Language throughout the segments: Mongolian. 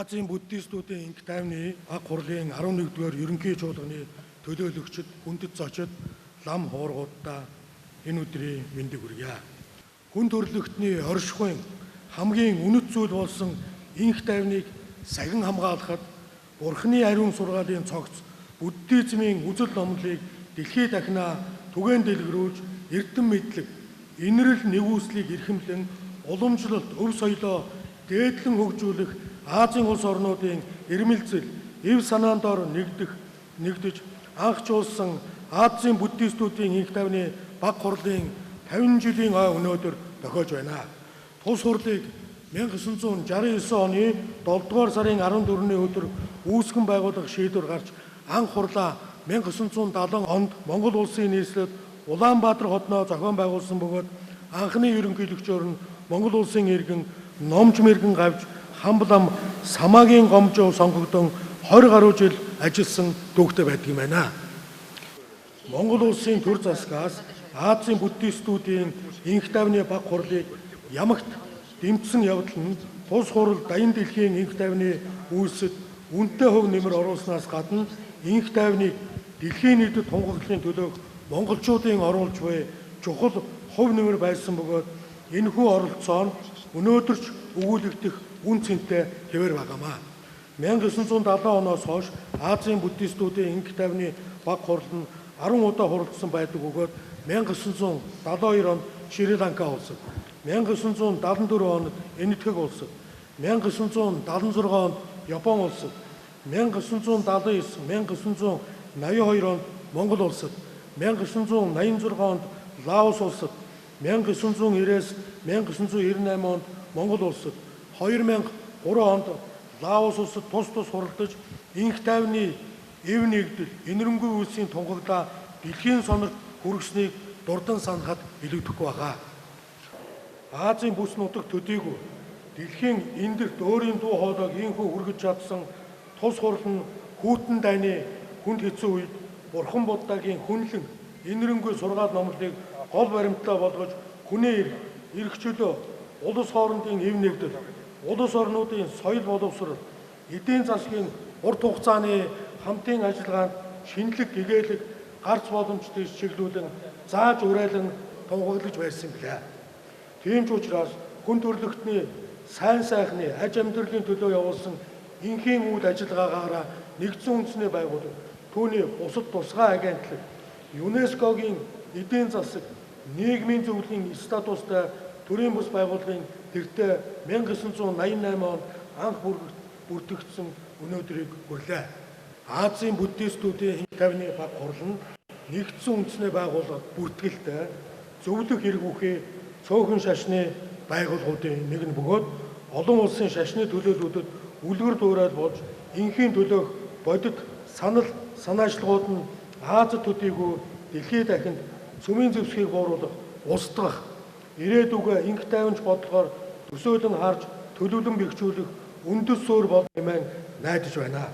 Азийн буддистуудын инх тайвны баг хурлын 11-р ерөнхий чуулганы төлөөлөгчид, хүндэт зочид, лам хуургуудаа энэ өдрийн мэндийг хүргье. Хүн төрөлхтний оршихуйн хамгийн үнэт зүйл болсон инх тайвныг сахин хамгаалахад Бурхны ариун сургаалын цогц буддизмын үзэл номлолыг дэлхий дахинаа түгээн дэлгэрүүлж, эрдэм мэдлэг, энэрэл нэгүслийг эрхэмлэн уламжлалт өв соёлоо дээдлэн хөгжүүлэх Азийн улс орнуудын эрмэлзэл, эв санаан дор нэгдэж анх чуулсан Азийн буддистуудын инх тайвны баг хурлын 50 жилийн ой өнөөдөр тохиож байна. Тус хурлыг 1969 оны 7 дугаар сарын 14-ний өдөр үүсгэн байгуулах шийдвэр гарч анх хурлаа 1970 онд Монгол улсын нийслэл Улаанбаатар хотноо зохион байгуулсан бөгөөд анхны ерөнхийлөгчөөр нь Монгол улсын иргэн Номж мэргэн гавж Хамблам Самаагийн гомжоо сонгогдсон 20 гаруй жил ажилласан түүхтэй байдаг юм байна. Монгол улсын төр засгаас Азийн буддистуудын инх тайвны баг хурлыг ямагт дэмжсэн явдал нь тус хурал даян дэлхийн инх тайвны үйлсэд үнэтэй хувь нэмэр оруулснаас гадна инх тайвныг дэлхийн нийтэд тунхаглахын төлөөх монголчуудын оруулж буй чухал хувь нэмэр байсан бөгөөд энэхүү оролцоо нь өнөөдөр ч өгүүлэгдэх үн цэнтэй хэвээр байгаамаа. 1970 оноос хойш Азийн буддистуудын инх тайвны баг хурал нь 10 удаа хуралдсан байдаг бөгөөд 1972 онд Шри Ланка улсад, 1974 онд Энэтхэг улсад, 1976 онд Япон улсад, 1979, 1982 онд Монгол улсад, 1986 онд Лаос улсад, 1990-ээс 1998 онд Монгол улсад, 2003 онд Лаос улсад тус тус хуралдаж инх тайвны эв нэгдэл, энэрэнгүй үйлсийн тунхаглаа дэлхийн сонорт хүргэснийг дурдан санахад илүүдэхгүй байгаа. Азийн бүс нутаг төдийгүй дэлхийн эндэрт өөрийн дуу хоолойг ийнхүү хүргэж чадсан тус хурал нь хүйтэн дайны хүнд хэцүү үед Бурхан Буддагийн хүнлэн энэрэнгүй сургаал номлолыг гол баримтлаа болгож хүний эрх, эрх чөлөө, улс хоорондын эв нэгдэл, улс орнуудын соёл боловсрол, эдийн засгийн урт хугацааны хамтын ажиллагаанд шинэлэг гэгээлэг гарц боломжтой чиглүүлэн зааж уриалан тунхаглаж байсан билээ. Тийм ч учраас хүн төрөлхтний сайн сайхны аж амьдралын төлөө явуулсан инхийн үйл ажиллагаагаараа нэгдсэн үндэсний байгууллага, түүний бусад тусгай агентлаг, ЮНЕСКО-гийн эдийн засаг, нийгмийн зөвлөлийн статустай төрийн бус байгууллагын тэртээ 1988 онд анх бүртгэгдсэн өнөөдрийг хүрлээ. Азийн буддистуудын инх тайвны баг хурал нь нэгдсэн үндэсний байгууллага бүртгэлтэй зөвлөх хэрэг үхий цөөхөн шашны байгууллагуудын нэг нь бөгөөд олон улсын шашны төлөөлүүдэд үлгэр дуурайл болж инхийн төлөөх бодит санал санаачлагууд нь Азид төдийгүй дэлхийд дахинд цөмийн зэвсгийг бууруулах, устгах, ирээдүгөө инх тайванч бодлогоор төсөөлөн харж төлөвлөн бэхжүүлэх үндэс суурь бол хэмээн найдаж байна.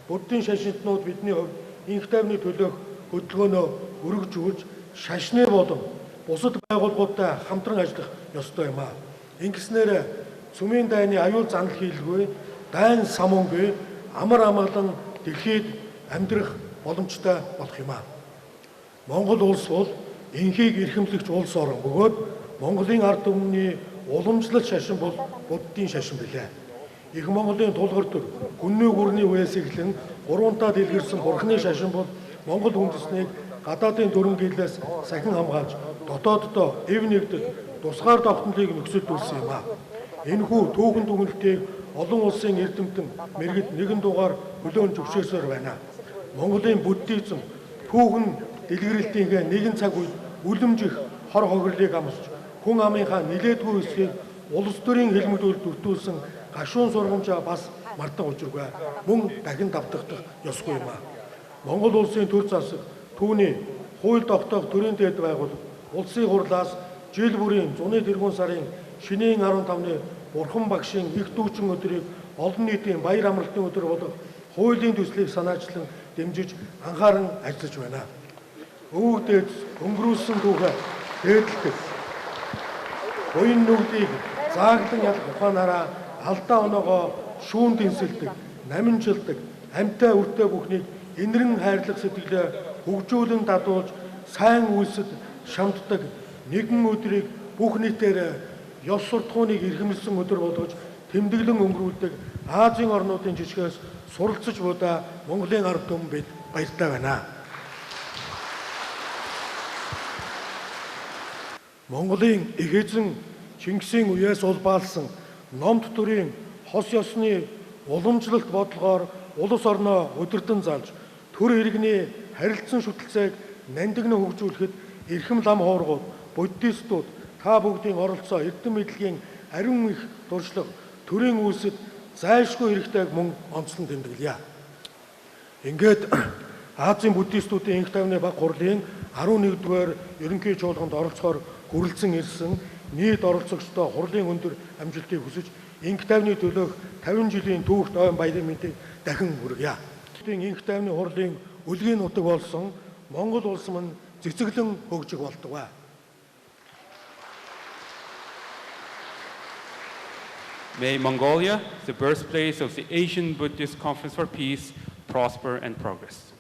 Буддын шашинтнууд бидний хувьд инх тайвны төлөөх хөдөлгөөнөө өргөжүүлж шашны болон бусад байгууллагуудтай хамтран ажиллах ёстой юм аа. Ингэснээр цөмийн дайны аюул занал хийлгүй, дайн самунгүй амар амгалан дэлхийд амьдрах боломжтой болох юм аа. Монгол улс бол инхийг эрхэмлэгч улс орон бөгөөд Монголын ард түмний уламжлал шашин бол буддын шашин билээ. Их Монголын тулгар төр хүнний гүрний үеэс эхлэн гурвантаа дэлгэрсэн бурхны шашин бол Монгол үндэснийг гадаадын дүрэнгийлээс сахин хамгаалж дотооддоо эв нэгдэл тусгаар тогтнолыг нөхцөлдүүлсэн юм аа. Энэхүү түүхэн дүгнэлтийг олон улсын эрдэмтэн мэргэд нэгэн дугаар хүлээн зөвшөөрсөөр байна. Монголын буддизм түүхэн дэлгэрэлтийнхээ нэгэн цаг үед үлэмжих хор хохирлыг амсч хүн амынхаа нилээдгүй эсхийг улс төрийн хэлмэгдүүл дөртүүлсэн гашуун сургамжаа бас мартах учиргүй. Мөн дахин давтагдах ёсгүй юм аа. Монгол улсын төр засаг түүний хууль тогтоох төрийн дэд байгууллага улсын хурлаас жил бүрийн зуны тэргуун сарын шинийн 15-ны Бурхан багшийн их дүүчин өдрийг олон нийтийн баяр амралтын өдөр болох хуулийн төслийг санаачлан дэмжиж анхааран ажиллаж байна. Өвөг дээд өнгөрүүлсэн түүхээ дээдэлдэг. Буян нүглийг зааглан ялах ухаанаараа алдаа оноогоо шүүн дэнсэлдэг, наминжилдаг, амьтай үртэй бүхнийг энэрэн хайрлах сэтгэлээ хөгжүүлэн дадуулж сайн үйлсэд шамддаг нэгэн өдрийг бүх нийтээр ёс суртахууныг эрхэмлсэн өдөр болгож тэмдэглэн өнгөрүүлдэг Азийн орнуудын жишгээс суралцаж будаа Монголын ард түмэн бид баяртай байна. Монголын их эзэн Чингисийн үеэс улбаалсан номд төрийн хос ёсны уламжлалт бодлогоор улс орноо удирдан залж төр иргэний харилцан шүтэлцээг нандинан хөгжүүлэхэд эрхэм лам хуургууд, буддистууд та бүгдийн оролцоо эрдэм мэдлэгийн ариун их туршлага төрийн үйлсэд зайлшгүй хэрэгтэйг мөн онцлон тэмдэглэе. Ингээд Азийн буддистуудын инх тайвны баг хурлын 11-р ерөнхий чуулганд оролцохоор хүрэлцэн ирсэн нийт оролцогчдоо хурлын өндөр амжилтыг хүсэж инх тайвны төлөөх 50 жилийн түүхт ойн баярын мэндийг дахин хүргье. Инх тайвны хурлын өлгийн нутаг болсон Монгол улс минь цэцэглэн хөгжих болтугай. May Mongolia, the birthplace of the Asian Buddhist Conference for Peace, prosper and progress.